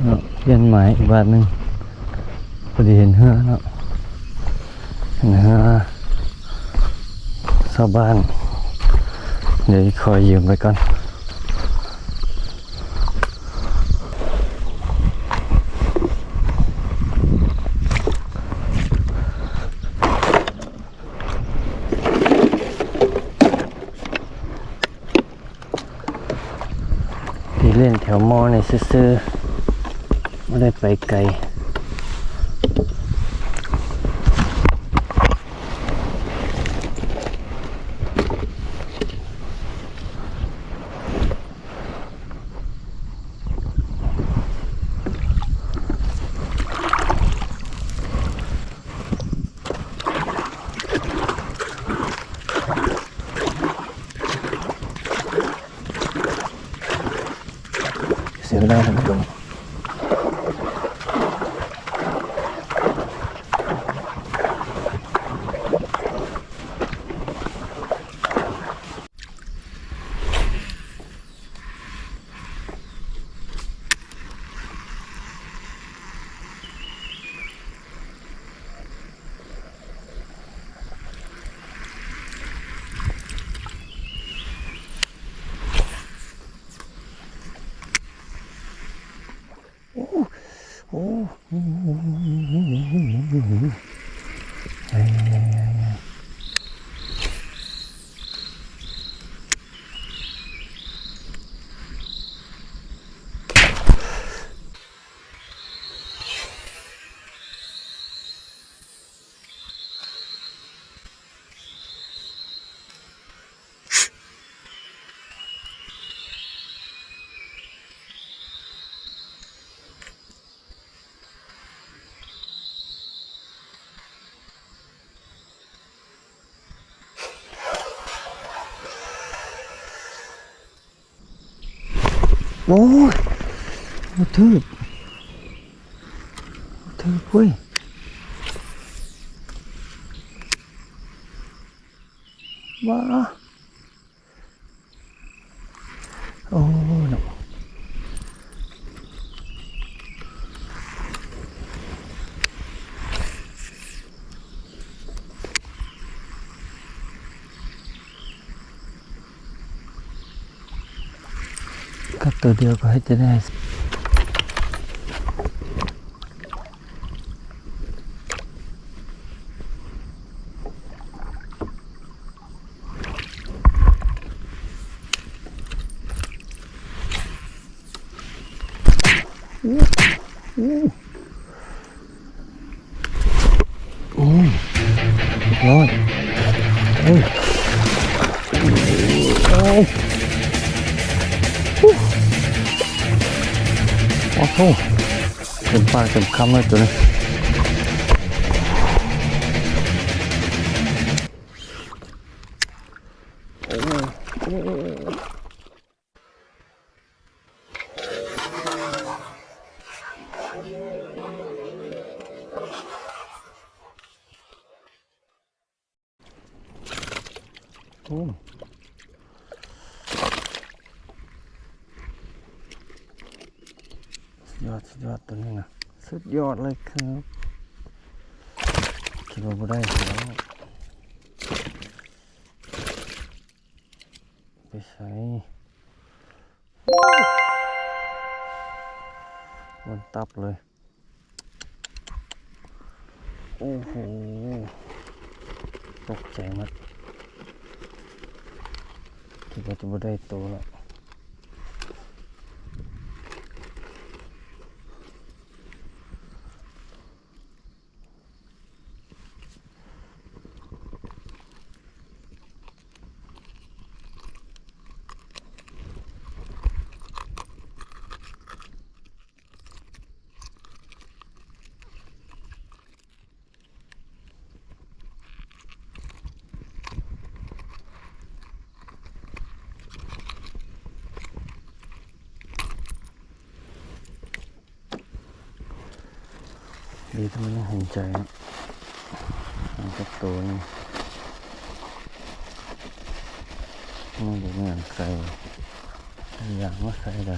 ເນາະ ປ່ຽນໝາຍອີກບາດໜຶ່ງ. ພໍດີເຫັນເຮືອເນາະ ເຮືອຊາວບ້ານ ດຽວຂໍຢືມໄປກ່ອນ. ທີ່ຫຼິ້ນແຖວມໍນີ້ຊື່ໆ ບໍ່ໄດ້ໄປໄກ. ເສຍເວລາທ່ານຜູ້ຊົມ. ໂອ້ ໂອ້ ໂອ້. ໂອ້ຍ ບໍ່ຖືກ ບໍ່ຖືກເວີ້ຍ ວ້າ ໂອ້ ເນາະ. ກັບໂຕດຽວກໍເຮັດຈະໄດ້. ໂອ້ ໂອ້ຍ ໂອ້ຍ ໂອ້ຍ ໂອ້ຍ ໂອ້ໂຫ ເຕັມປາກເຕັມຄຳເລີຍໂຕນີ້. ໂອ້ ສຸດຍອດ ສຸດຍອດ ໂຕນີ້ນະ ສຸດຍອດເລີຍຄັບ. ຄິດວ່າບໍ່ໄດ້ແລ້ວ. ໄປໃສ? ມັນຕັບເລີຍ. ໂອ້ໂຫ ຕົກໃຈໝົດ ຄິດວ່າຈະບໍ່ໄດ້ໂຕລະ. ດີທີ່ມັນຍັງຫາຍໃຈເນາະ ມັນຈັກໂຕນີ້ ມັນບໍ່ແມ່ນໃສ່ ຢາກມາໃສ່ລະ.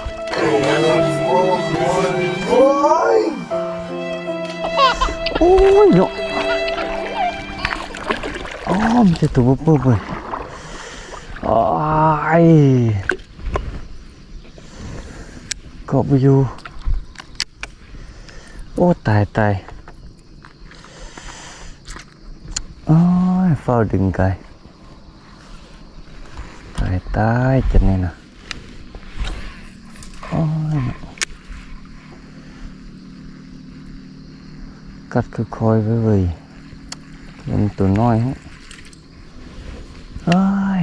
ໂອ້ຍ ໂອ້ຍເນາະ ອໍ ມີແຕ່ໂຕເບີດໆ ໂອ້ຍ ເກາະບໍ່ຢູ່. ໂອ້ ຕາຍ ຕາຍ ໂອ້ຍ ຟ້າວດຶງໄກ ຕາຍ ຕາຍ ຈັ່ງນີ້ນະ ໂອ້ຍ ກັດຄ່ອຍໆ ເວີ້ຍໆ ມັນໂຕນ້ອຍ ໂອ້ຍ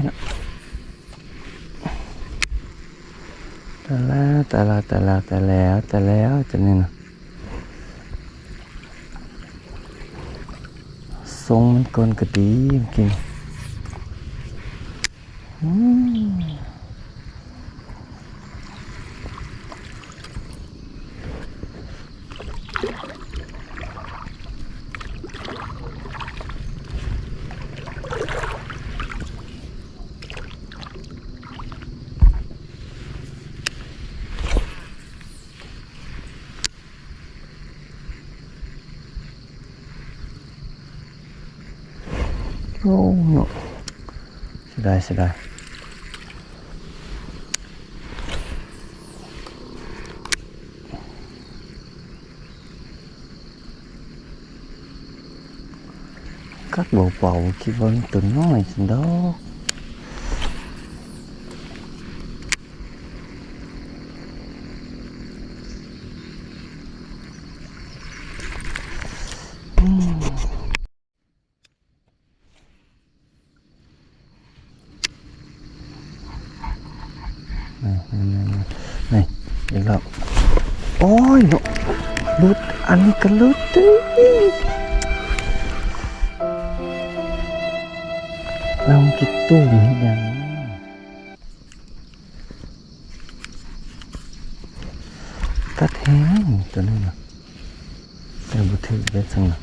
ຕາຍແລ້ວ ຕາຍແລ້ວ ຕາຍແລ້ວ ຕາຍແລ້ວ ຕາຍແລ້ວ ຈັ່ງນີ້ນະ ຊົງມັນກ່ອນກະດີ ກິນ ອືມ. ໂອ້ ເນາະ ເສຍດາຍ ເສຍດາຍ ກັດເບົາໆ ຄິດວ່າມັນໂຕນ້ອຍຊັ້ນດອກ. ນີ້ ອີກແລ້ວ ໂອ້ຍ ເນາະ ຫຼຸດ ອັນນີ້ກະຫຼຸດເດ້ ແລ້ວມັນກິນຕຸ້ມເຮັດຫຍັງ? ກັດແຮງໂຕນີ້ນະ ແຕ ບໍ່ຖືກເລີຍຊັ້ນນະ.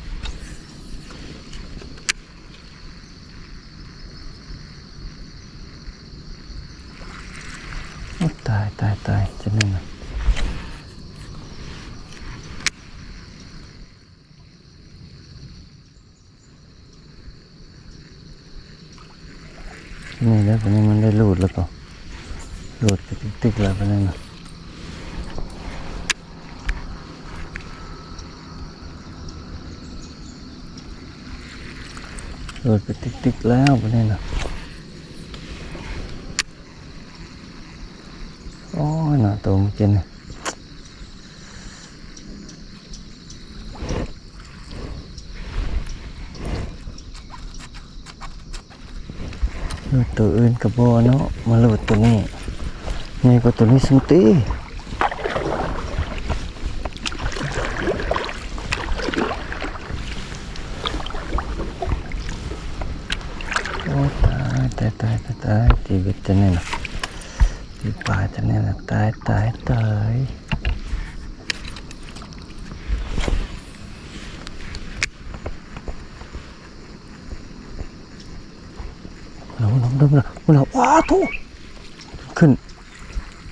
ໂອ້ ຕາຍ ຕາຍ ຕາຍ ຈັ່ງນັ້ນນະ. ນີ້ແຫຼະ ບາດນີ້ມັນໄດ້ຫຼູດແລ້ວກໍ ຫຼູດໄປຕິກໆແລ້ວບາດນີ້ນະ ຫຼູດໄປຕິກໆແລ້ວບາດນີ້ນະ. ໂອ້ຍ ໜ້າໂຕເມື່ອກີ້ນີ້ ໂຕອື່ນກໍບໍ່ເນາະ ມາໂລດໂຕນີ້ ໃຫຍ່ກວ່າໂຕນີ້ຊ້ຳຕິ. ໂອ້ຍ ຕາຍ ຕາຍ ຕາຍ ຕາຍ ຕາຍ ຊີວິດຈັ່ງນີ້ນະ ປີປາຈັ່ງນີ້ນະ ຕາຍ ຕາຍ ຕາຍ. ລະວັງ ລະວັງ ລະວັງ ລະວັງ ວ້າ ໂທ້ ຂຶ້ນ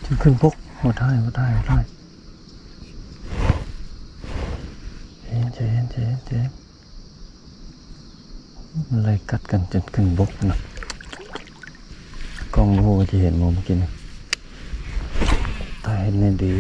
ຂຶ້ນ ຂຶ້ນບົກ ໂຫດຮ້າຍ ໂຫດຮ້າຍ ໂຫດຮ້າຍ. ໃຈເຢັນ ໃຈເຢັນ ໃຈເຢັນ ໃຈເຢັນ. ມັນໄລ່ກັດກັນຈົນຂຶ້ນບົກນະ ກ້ອງບໍ່ຮູ້ວ່າຈະເຫັນບໍ່ເມື່ອກີ້ນີ້ ຕາຍເຮັດແນວດີ.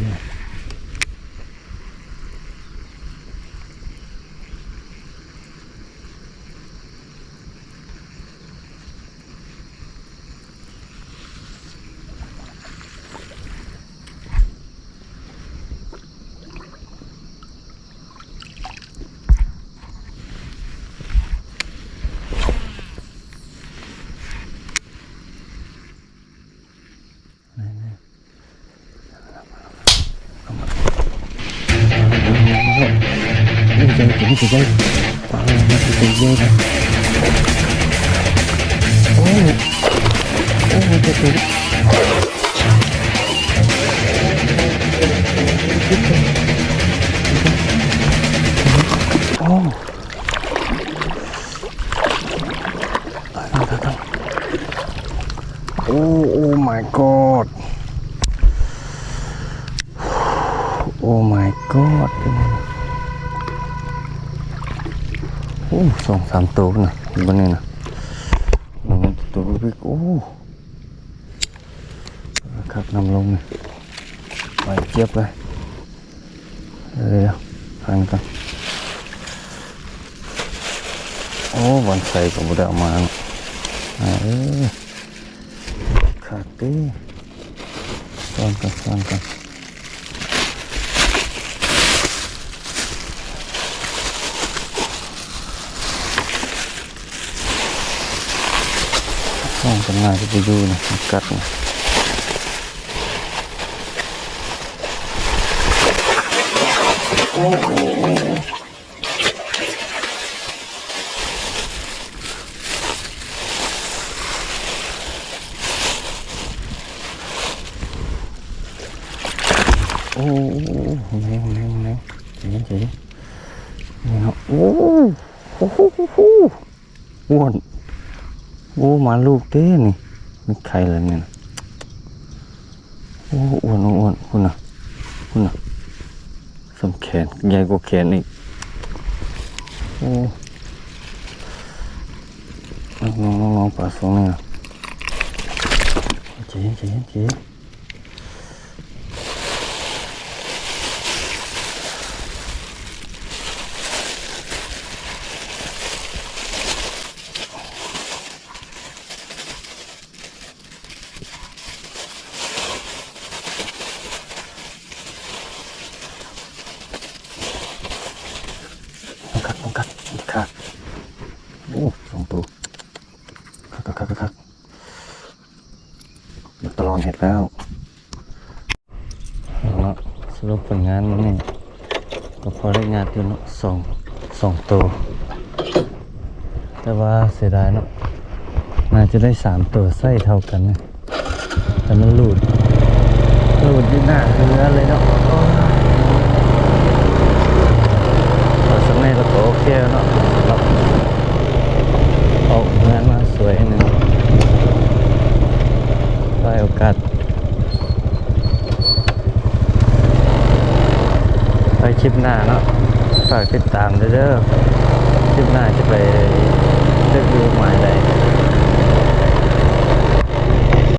ໂອ້ ໂອ້ ໂອ້ ໂອ້ my god ໂອ້ my god ໂອ້ ສອງສາມໂຕນະ ຢູ່ບ່ອນນີ້ນະ ໂຕເລັກໆ ໂອ້ ຄັກ ນ້ຳລົງນີ້ ໄປຈຽບເລີຍ. ເອີ ຟັງກ່ອນ ໂອ້ ບ່ອນໃສ່ກໍບໍ່ໄດ້ເອົາມາເນາະ ເອີ ຄັກເດ້ ຊ້ອນກ່ອນ ຊ້ອນກ່ອນ. ສອງຕົວໜ້າຈະໄປຢູ່ນະ ມັນກັດນະ ໂອ້ ໂອ້ ໂອ້ ໂອ້ ໂອ້ ໂອ້ ໂອ້ ແຮງ ແຮງ ແຮງ ໃຈເຢັນ ໃຈເຢັນ ນີ້ເນາະ ໂອ້ ໂອ້ ໂອ້ ໂອ້ ໂອ້ ອ້ວນ ໂອ້ ມາລູກເດ້ນີ້ ມີໄຂ່ແລ້ວນີ້ນະ ໂອ້ ອ້ວນ ອ້ວນ ອ້ວນ ພຸ້ນນະ ພຸ້ນນະ ສ່ຳແຂນ ໃຫຍ່ກວ່າແຂນອີກ ໂອ້ ນ້ອງໆໆ ປາສອງນີ້ນະ ໃຈເຢັນ ໃຈເຢັນ ໃຈເຢັນ. ຕ້ອງກັດ ຕ້ອງກັດ ນີ້ຂາດ ໂອ້ ສອງໂຕ ຄັກໆໆໆ ຕະຫຼອນເຮັດແລ້ວເນາະ. ສະຫຼຸບຜົນງານມື້ນີ້ກໍພໍໄດ້ງັດຢູ່ເນາະ ສອງ ສອງໂຕ ແຕ່ວ່າເສຍດາຍເນາະ ໜ້າຈະໄດ້ສາມໂຕ ໄຊເທົ່າກັນນະ ແຕ່ມັນຫຼູດ ຫຼູດຢູ່ໜ້າເຮືອເລີຍເນາະ. ໂອ້ຍ ປາ ແກ້ວເນາະ ສຳລັບອອກເຮືອນມາສວຍໜຶ່ງ ໄດ້ໂອກາດ ໄວ້ຄລິບໜ້າເນາະ ຝາກຕິດຕາມເດີ ເດີ ຄລິບໜ້າຈະໄປເລືອກຢູ່ໝາຍໃດ.